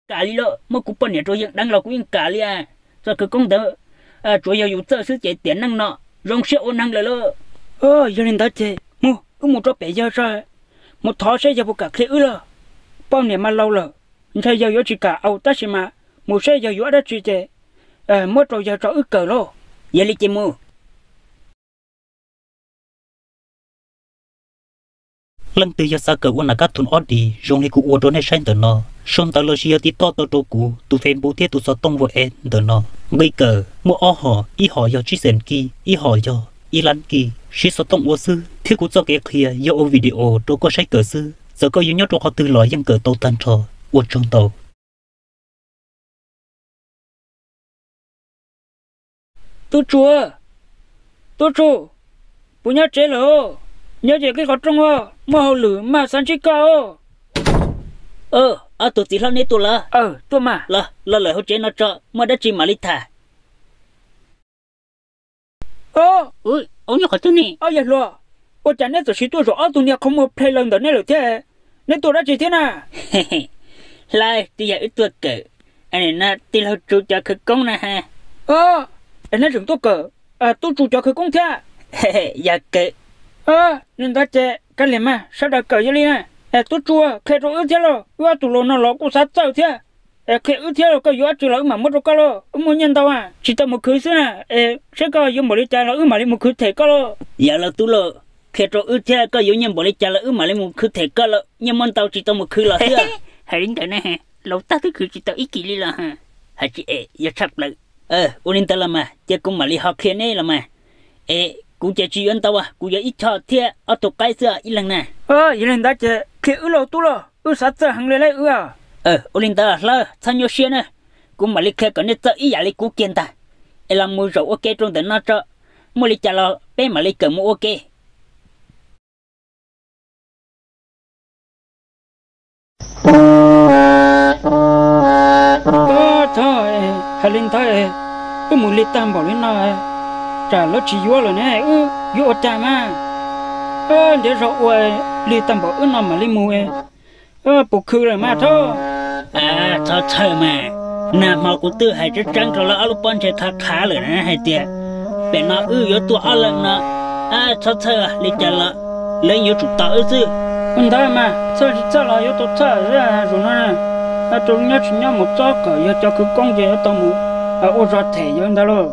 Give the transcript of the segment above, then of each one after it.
Kam li lauj, muab kuv poj niam rau yawg deev los kuv yeej kam li. Txoj khawv koob ntawd tsuav yog yus txawj xwb ces tiam neej no zoo siab ua neeg lawm lauj. Yog li ntawd ces mus, wb mus rau pem yawg tso, mus thov seb yawg puas kam qhia wb lauj. Poj niam mas laus lawm, ntshai yawg yuav tsis kam au, tab sis mas mus seb yawg yuav dab tsi ces muab rau yawg tso wb kawm lauj. Yog li ces mus. Leej twg yog xav kawm ua nas kab thum ob dis zoo li kuv ua rau nej saib ntawm no, sau ntawv lossis yog TikTok tau rau kuv tus Facebook thiab tus xov tooj WhatsApp ntawm no. Nqi kawm muaj ob hom, ib hom yog tsib xees kij, ib hom yog ib lab kij. Siv xov tooj ua xwb thiab kuv txoj kev qhia yog ua video rau koj saib kawm xwb, txawm koj yuav nyob rau qhov twg los yeej kawm tau tag nrho. Ua tsaug ntau. Tub Tsu, Tub Tsu, puas nyob tsev lawm? Nyob ces qhib qhov rooj os, muaj hauj lwm mas xav ntsib koj. Ob tug txiv hlob neb tuaj los? Los, los lawm hauv tsev no tso, muaj dab tsi mam li tham. Ob yawg hluas, ua cas neb txawm siv tuaj zaum ob tug niag qhov muag ple laws ntawm neb lawm thiab? Neb tuaj dab tsi thiab na? Hla, twb yog wb tuaj kawm, no tij laug Tsu cov khawv koob na ha. Neb tseem tuaj kawm Tub Tsu cov khawv koob thiab? Yog kawm. Li ntawd ces kav liam mas sawv daws kawm yog li na. Tub Tsu, qhia rau wb thiab lauj, wb ob tug laus no los kuj xav txawj thiab. Es qhia wb thiab lauj, koj yuav dab tsi los wb mam muab rau koj lauj, wb muaj nyiaj ntau, tsis tau mus khwv xwb na. Es seb koj yuav npaum li cas los wb mam li mus khwv them koj lauj. Yog lauj tub lauj, qhia rau wb thiab, koj yuav nyiaj npaum li cas los wb mam li mus khwv them koj lauj, nyiaj muaj ntau tsis tau mus khwv los xwb. Hais li ntawd ne, laus tag twb khwv tsis tau ib kis li los. Hais tsis es yog tshaj plaws. Ua li ntawd los mas ces kuv mam li ho qhia neb los mas. Es kuv ces tsis yuav ntau, kuv yuav ib choj thiab ob tug qaib xwb ib leeg na. Yog li ntawd ces qhia wb lauj tub lauj, wb xav txawj heev li lauj wb. Ua li ntawd Hlawb, txhob nyuaj siab na, kuv mam li qhia kom nej txawj ib yam li kuv kiag ntag. Es los mus zaum ua ke rau ntawm no tso, muaj li cas los peb mam li kawm mus ua ke. Txhob hais li ntawd, wb mus li tag npaum li no, tsam lawv tsis yuav lawm ne, wb yuav ua cas mas. Ntiav zog ua li tag npaum wb no mam li mus, puas khwv lawm mas Txhob. Txhob txhawj mas, nag hmo kuv twb hais tseeb tseeb rau lawv ob lub pob ntseg qhav qhav lawm na hais tias pem no wb yuav tuaj ob leeg no. Txhob txhawj, li cas los lawv yuav tsum tos wb xwb. Ua ntawd mas txhawj tsis txhawj los yuav tau txhawj, zaum no tus nyob tsis nyob mus txog kom yog cov khawv koob ces yuav tau mus ua zog them yog ntawd lauj.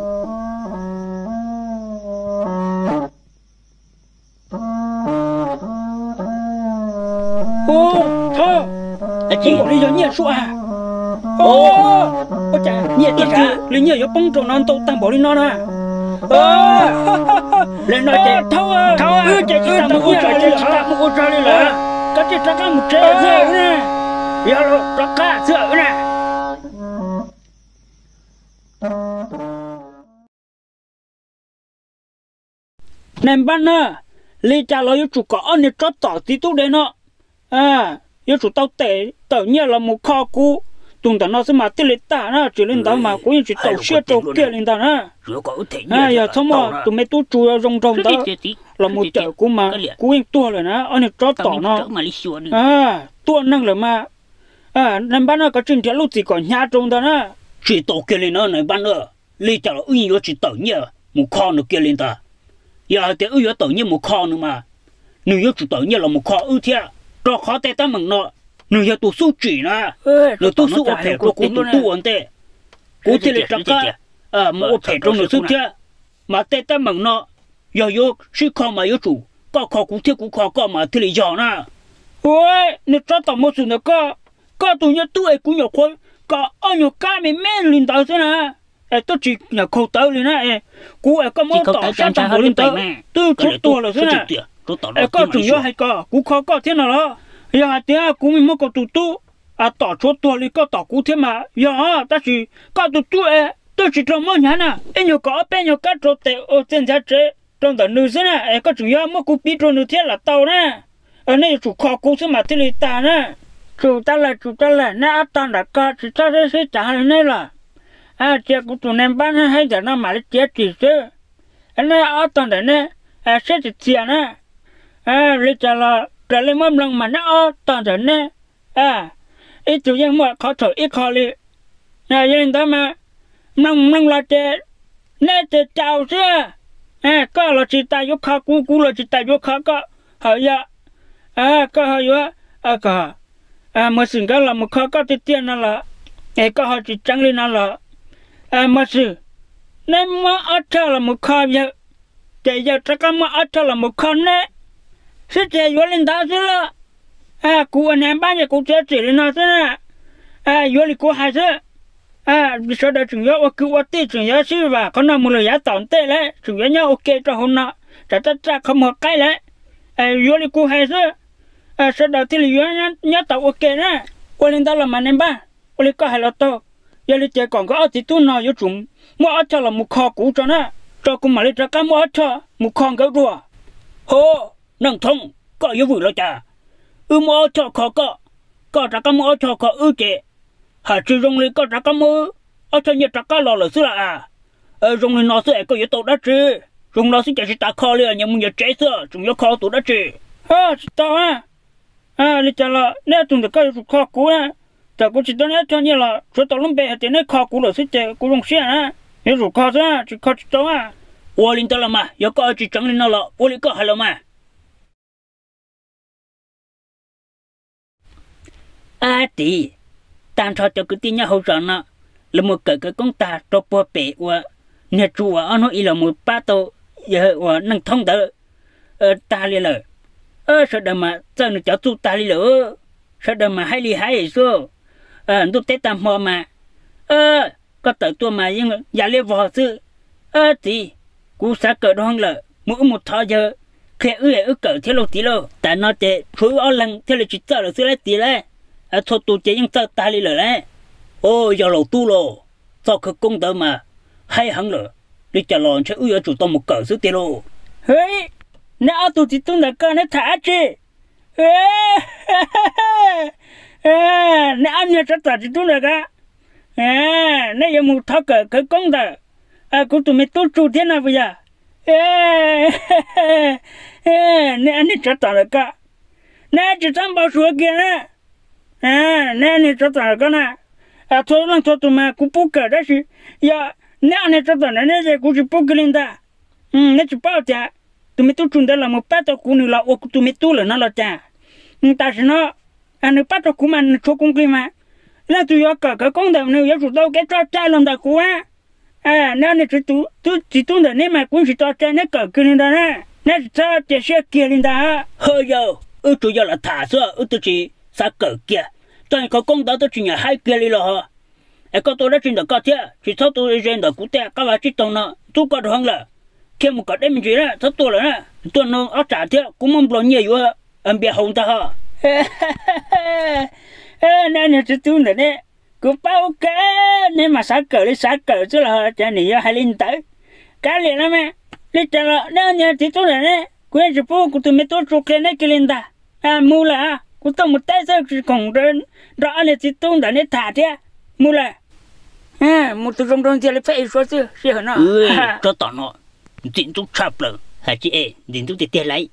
Ub, Txhob, npaum li yog nyiaj sua. Ua cas nyiaj tiag, li nyiaj yuav poob rau no ntau tag npaum li no na. Li no ces Txhob, wb ces tsis tas mus ua zog li, tsis tas mus ua zog li lawm. Koj cia li rov qab mus tsev xwb na. Yog rov qab xwb na. Nais npab na, li cas los yuav tsum kom ob niag tsob tom txiv tub de no yuav tsum tau tawm nyiaj los mus kho kuv tus ntawm no xwb mas thiaj li tag na, tsis li ntawd mas kuv yeej tsis txaus siab rau kiag li ntag na. Yog txhob muaj tus me tub Tsu zoo nraug ntawd los mus cawm kuv mas kuv yeej tuag lawm na, ob niag tsob tom no. Tuaj neeg lawm mas, nais npab na, koj tsis nrhiav lub txim kom hnyav rau ntag na. Tsis tau kiag li na nais npab na, li cas los wb yeej yuav tsis tawm nyiaj mus kho nws kiag li ntag. Yog hais tias wb yuav tawm nyiaj mus kho nws mas, nws yuav tsum tawm nyiaj los mus kho wb thiab, rau qhov tej teeb meem no nws yog tus xub tsim na, nws twb xub ua phem rau kuv tus tub ua ntej, kuv thiaj li rov qab mus ua phem rau nws xwb thiab. Mas tej teeb meem no yog yuav sib kho mas yuav tsum koj kho kuv thiab kuv kho koj mas thiaj li yog na. Ua, nws tsob tom muaj xwm ntawm koj, koj tus nyuag tub es kuv nyuam qhuav kom ob nyuag kab me me li ntawd xwb na, es twb tsis nyuam khaus tawv li na, es kuv es koj muab tom sab tag npaum li ntawd twb tshuav tuag lawm xwb na. Es koj tseem yuav hais kom kuv kho koj thiab no los? Yog hais tias kuv muab koj tus tub tom tshuav tuag li koj tom kuv thiab mas yog, tab sis koj tus tub es twb tsis raug mob hnyav na, ib nyuag kom ob peb nyuag kab rau tes ua txiaj ntsig tsev rau ntawm nws xwb na, es koj tseem yuav muab kuv piv rau nws thiab los tau na. Nej yuav tsum kho kuv xwb mas thiaj li tag na. Tsum tas lawm, tsum tas lawm, neb ob tog ntawm ko tsis txhob sib sib cav li neb los. Cia kuv tus nais npab neb hais ntawm no mam li txiav txim xwb. Neb ob tog ntawm neb siab tsis txias na. Li cas los raws li muab mloog mas neb ob tog ntawm neb ib tug yeej muaj qhov txhaum ib qho li. Yog li ntawd mas mloog mloog los ces neb ces caus xwb. Koj los tsis tas yuav kho kuv, kuv los tsis tas yuav kho koj. Hos yog koj ho yuav kom Mos Xwm nkawd los mus kho koj tiag tiag no los, es koj ho tsis tseev li no los, Mos Xwm, neb muab ob choj los mus kho yawg, ces yawg rov qab muab ob choj los mus kho neb xwb ces yuav li ntawd xwb lauj. Kuv ua niam npab ces kuv txiav txim li no xwb na. Yuav li kuv hais xwb. Sawv daws tseem yuav ua kwv ua tij, tseem yuav sib vam qhov no mus lawm yav tom ntej lawm, tseem yuav nyob ua ke rau hauv no, tsam tab tsaj qhov muag qaib lawm. Yuav li kuv hais xwb, sawv daws thiaj li yuav nyob tau ua ke na. Ua li ntawd los mas niam npab, ua li koj hais los tau. Yog li ces kom nkawd ob txiv tub no yuav tsum muab ob choj los mus kho kuv tso na, tso kuv mam li rov qab muab ob choj mus kho nkawd dua. Ho, Neej Thoob, koj yuav vwm los cas? Wb muab ob choj kho koj, koj rov qab muab ob choj kho wb ces, hais tsis zoo li koj rov qab muab ob choj nyiaj rov qab los lawm xwb las as. Zoo li no xwb es koj yuav tau dab tsi? Zoo no xwb ces tsis tas kho li, nyias mus nyias tsev xwb, tseem yuav kho tus dab tsi? Tsis tau. Li cas los neb ob tug ntawm koj yuav tsum kho kuv na. Txawm kuv tsis tau neb ob choj nyiaj los tshuav tau lub npe hais tias neb kho kuv lawm xwb ces kuv zoo siab na. Yuav tsum kho xwb, tsis kho tsis tau. Ua li ntawd los mas yog koj tsis tseev li no los ua li koj hais los mas. Ab txiv, tag nrho cov kwv tij nyob hauv zos no, lawv mus kawm khawv koob tag rau puag pem uas niag tsu uas ob hnub ib los mus pab tau yawg uas Neej Thoob ntawd tag li lawm. Sawv daws mas txawj nws cov txuj tag li lawm. Sawv daws mas haib li haib xwb. Ntuj teb tag hmo mas koj tawm tuaj mas yeej ya liab vog xwb. Txiv, kuv xav kawm dhau heev lawm, mus wb mus thov yawg qhia wb es wb kawm thiab lauj txiv lauj. Tam no ces tshuav wb ob leeg thiaj li tsis txawj lawm xwb lauj txiv lauj. Txhua tus ces yeej txawj tag li lawm lauj. Yog laus tub lauj, txoj khawv koob ntawd mas haib heev lawm, li cas los ntshe wb yuav tsum tau mus kawm xwb tiag lauj. Neb ob tug txiv tub ntawm koj neb tham dab tsi? Neb ob niag tsov tom txiv tub ntawm ko, neb yuav mus thov kawm khawv koob ntawm kuv tus me tub tsu thiab no puas yog? Neb ob niag tsov tom ntawm ko, neb tsis txhob npau suav kiag na. Neb ob niag tsov tom ntawm ko na, txhua leej txhua tus mas kuv pub kawm tab sis yog neb ob niag tsov tom ntawm neb ces kuv tsis pub kiag li ntag. Neb tsis paub tias tus me tub tsu ntawd los mus pab tau kuv, nws los ua kuv tus me tub lawm no los cas? Tam sim no nws pab tau kuv mas nws tshuav kuv nqi mas, leej twg yuav kawm khawv koob ntawm nws yuav tsum tau kev tso cai los ntawm kuv. Neb ob niag txiv tub ntawm neb mas kuv tsis tso cai neb kawm kiag li ntag na. Neb tsis txhob cia siab kiag li ntag. Ho yog wb tsuas yog los tham xwb, wb twb tsis xav kawm kiag. Cov khawv koob ntawd twb tsis nyiam haib kiag li los ho. Es koj tuaj dab tsi ntawm koj thiab? Tsis txhob tuaj ze ntawm kuv tej qab vaj tsib taug no, ntxub koj dhau heev lawm. Khiav mus kom deb me ntsis na, txhob tuaj lawm na. Tuaj nug ob tsam thiab kuv muab nplua nyiaj yuav npias haus ntag ho. Neb niag txiv tub ntawm neb, kuv paub kawg, neb mas xav kawm li xav kawm xwb los cas nim yuav hais li ntawd. Kav liam los mas, li cas los neb niag txiv tub ntawm neb, kuv yeej tsis pub kuv tus me tub tsu qhia neb kiag li ntag. Mus lawm, kuv tuaj mus teb xwb tsis khoom nrog ob niag txiv tub ntawm neb tham thiab. Mus lawm. Mus tus zoo nraug ntxiag li pheej ib suab xwb sij hawm no. Tsob tom no ntxim ntxub tshaj plaws, hais tsis es ntxim ntxub tiag tiag lauj.